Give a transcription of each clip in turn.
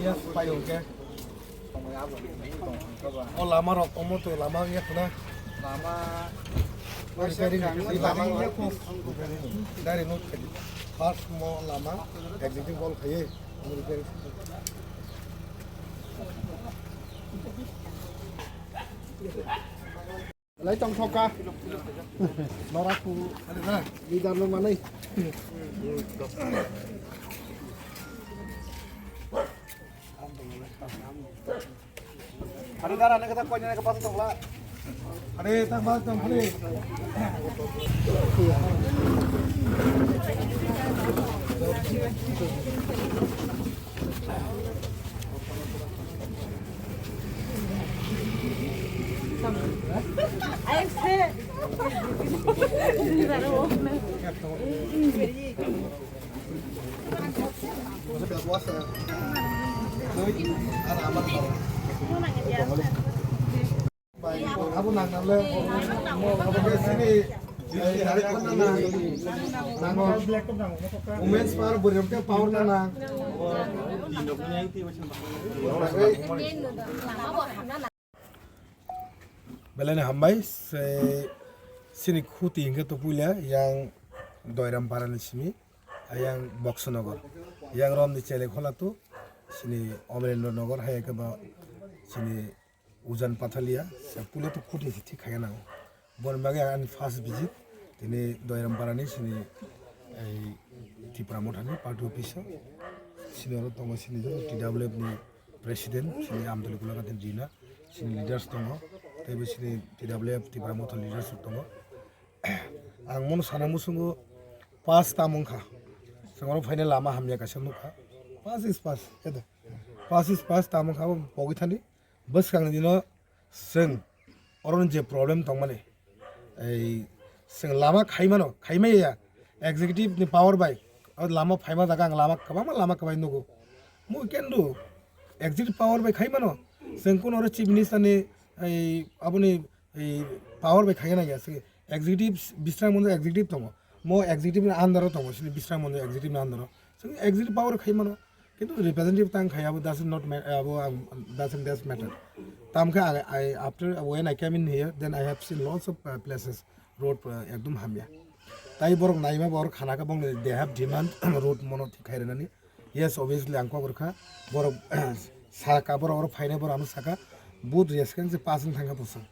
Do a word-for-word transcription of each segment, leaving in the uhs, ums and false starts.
Yes, payo ke. O lama rok omo to lama ya khuna. Lama. Repairing, lama ya khuna. Dari no. First mo lama, executive wall khaye. Omo repairing. Lai tong thoka. Nora ku. Leader no manai. Hari dara ne kata kau ne kata tong la. Hari tak bal tong hari. Abo nang nang le, abo ke sini, eh, hari ko nang nang, nang o, women's power, bwrwi rok ke power nang nang. Belai no hambai, se, sini khuti hingke to puila yang Doiram para ni simi, yang Boksonogor, yang rom ni chele khola to, sini Omerendra Nogor, hai ke ba, sini Ujan Pathalia, se pule to khuti si thik khaya nango. Boni bagwi ang ani first visit, tini Doiram para ni sini ei Tipra Motha ni party office o, sini oro tongo sini joto T W F ni president, sini Amtoli Kulaka Dina, sini leaders tongo, tei bo sini T W F Tipra Motha leaders rok tongo. Ang mono sana musungo pass tam wngkha, chwng oro phaina lama hamya kaisa nukha, pass is pass, edo pass is pass tam wngkha, abo pogwi thani. Bwskangni dino chwng oroni je problem tongmani, ei chwng lama khaimano, khaimaya, executive ni power bai o lama phaima jaga ang lama kwbangma lama kwbai nugo. Mo kendo executive power bai khaimano, chwng kuno oro chief minister ni ei aboni ei power bai khaina ya se executive Bisram Mandir executive tongo, mo executive ni under o tongo, sini Bisram Mandir executive ni under o. Chwng executive power khaimano. Kintu representative tang khai abo doesn't not ma-, abo ang, doesn't that matter. Tam khe I, I, after when I came in here, then I have seen lots of, uh, places, road, uh, ekdom hamya. Tai borok naima borok khana khe bong they have demand road mono thik khai rwnani. Yes, obviously ang kok rwkha. Borok saka borok oro phainai borok ano saka. But response se pass wng thangkha bwswk.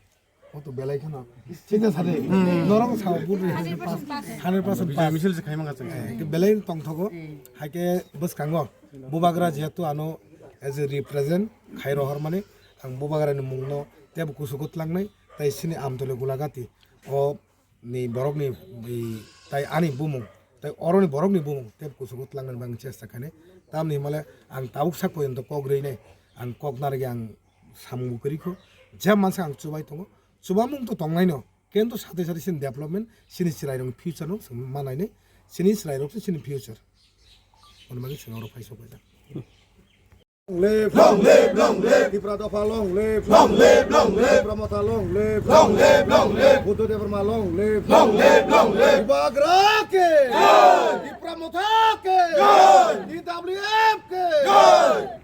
O to belai kheno. Sida sadi. Norok sa bud ri. Hundred percent pass. Bijay misil se khaima kachang. Eh, ke belai tongthogo. Hai ke bwskango. Bubagra jehetu ano as a represent khai rohor mani ang Bubagra ni mungno tebo kusugo tlangnai tai sini Amtole Gulagati o ni borok ni, i, tai ani bumung tai oro ni borok ni bumung tebo kusugo tlangnani bagwi chesta khainai. Tamni himale ang tabuk sak porjonto kok rwi nai ang kok narwgwi ang samung bo kwrwi kho. Je mansa ang chubai tongo. Chubamung to tongnaino, kintu sate sate chini development, chini chwrairokni future no chwng manainai, chini chwrairok se chini future. Hwnwi bagwi chwng oro phai sok paijak. Long live, long live, long live. Tipra Dopha long live. Long live, long live. Tipra Motha long live. Long live, long live. Buddha Debbarma long live. Long live, long live. Bubagra ke jai. Tipra Motha ke jai. T W F ke jai.